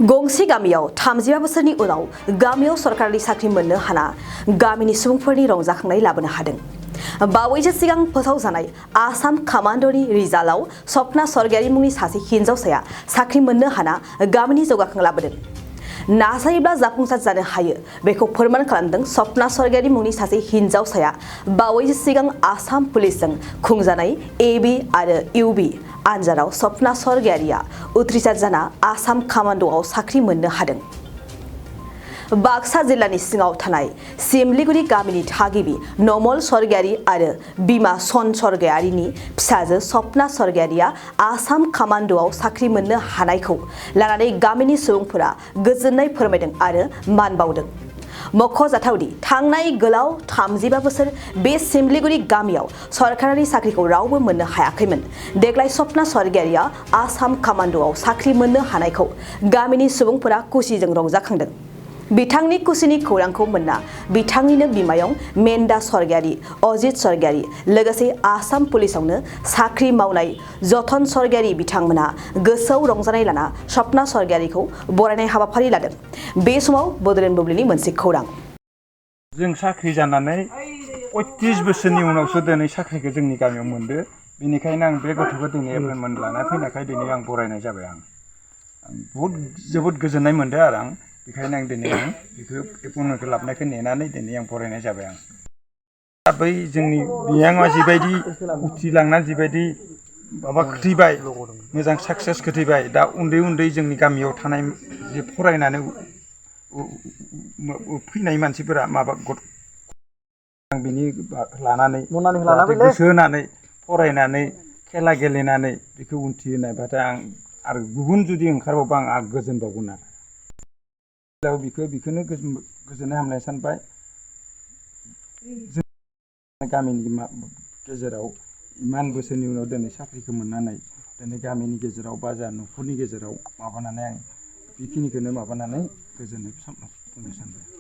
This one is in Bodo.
गंसे गामियाव 35 बोसोरनि उनाव गामियाव सरकारनि साख्रि मोननो हाना गामिनि सुबुंफोरनि रंजाखांनाय लाबोनो हादों। बावैसो सिगां फोसावजानाय आसाम कामान्डनि रिजाल्टआव सपना सरगयारी मुंनि सासे हिनजावसाया साख्रि मोननो हाना गामिनि जौगाखां लाबोदों। नाजायोब्ला जाफुंसार जानो हायो बेखौ फोरमान खालामदों सपना सरगयारी मुंनि सासे हिनजावसाया बावैसो सिगां आसाम पुलिसजों खुंजानाय एबि आरो इउबि आनजादाव सपना सरगयारीया उथ्रिसार जाना आसाम कामान्डआव साख्रि मोननो हादों। बाक्सा जिल्लानि सिङाव थानाय सिमलिगुरि गामिनि थागिबि नमल सरगयारी आरो बिमा सन सरगयारीनि फिसाजो सपना सरगयारीया आसाम कामान्डआव साख्रि मोननो हानायखौ लानानै गामिनि सुबुंफोरा गोजोननाय फोरमायदों आरो मान बावदों। मख'जाथावदि थांनाय गोलाव 35 बोसोर बे सिमलिगुरि गामियाव सरकारि साख्रिखौ रावबो मोननो हायाखैमोन। देग्लाय सपना सरगयारीया आसाम कामान्डआव साख्रि मोननो हानायखौ गामिनि सुबुंफोरा खुसिजों रंजाखांदों। बिथांनि खुसिनि खौरांखौ मोनना बिथांनिनो बिमायं मेन्दा सरगयारी, अजित सरगयारी लोगोसे आसाम पुलिसावनो साख्रि मावनाय जतन सरगयारी बिथांमोना गोसोआव रंजानाय लाना सपना सरगयारीखौ बरायनाय हाबाफारि लादों। बे समाव बड'लेण्ड बुब्लिनि मोनसे खौरां। जों साख्रि जानानै 35 बोसोरनि उनावसो दिनै साख्रिखौ जोंनि गामियाव मोनदो। बेनिखायनो आं बे गथ'खौ दिनै एपइन्टमेन्ट लाना फैनायखाय दिनै आं बरायनाय जाबाय। आं जोबोद गोजोननाय मोनदों आरो बेखायनो आं दिनै बेखौ एपइन्टमेन्टखौ लाबोनायखौ नेनानै दिनै आं बरायनाय जाबाय। दा बै जोंनि बियाङा जिबायदि उथ्रिलांना जिबायदि माबा खोथैबाय, मोजां साक्सेस खोथैबाय, दा उन्दै जोंनि गामियाव थानाय जे फरायनानै फैनाय मानसिफोरा आं बिनि लानानै गोसो होनानै फरायनानै खेला गेलेनानै बेखौ उन्थ्रिनायबाथाय आं आरो गुबुन जुदि ओंखारबावबा आं गोजोनबावगोन आरो बेखौनो गोजोननाय हामलाय सानबाय। जों गामिनि गेजेराव इमान बोसोरनि उनाव दिनै साख्रिखौ मोननानै दिनै गामिनि गेजेराव बा जा न'खरनि गेजेराव माबानानै आं बेखिनिखौनो माबानानै गोजोननाय बुंनो सानबाय।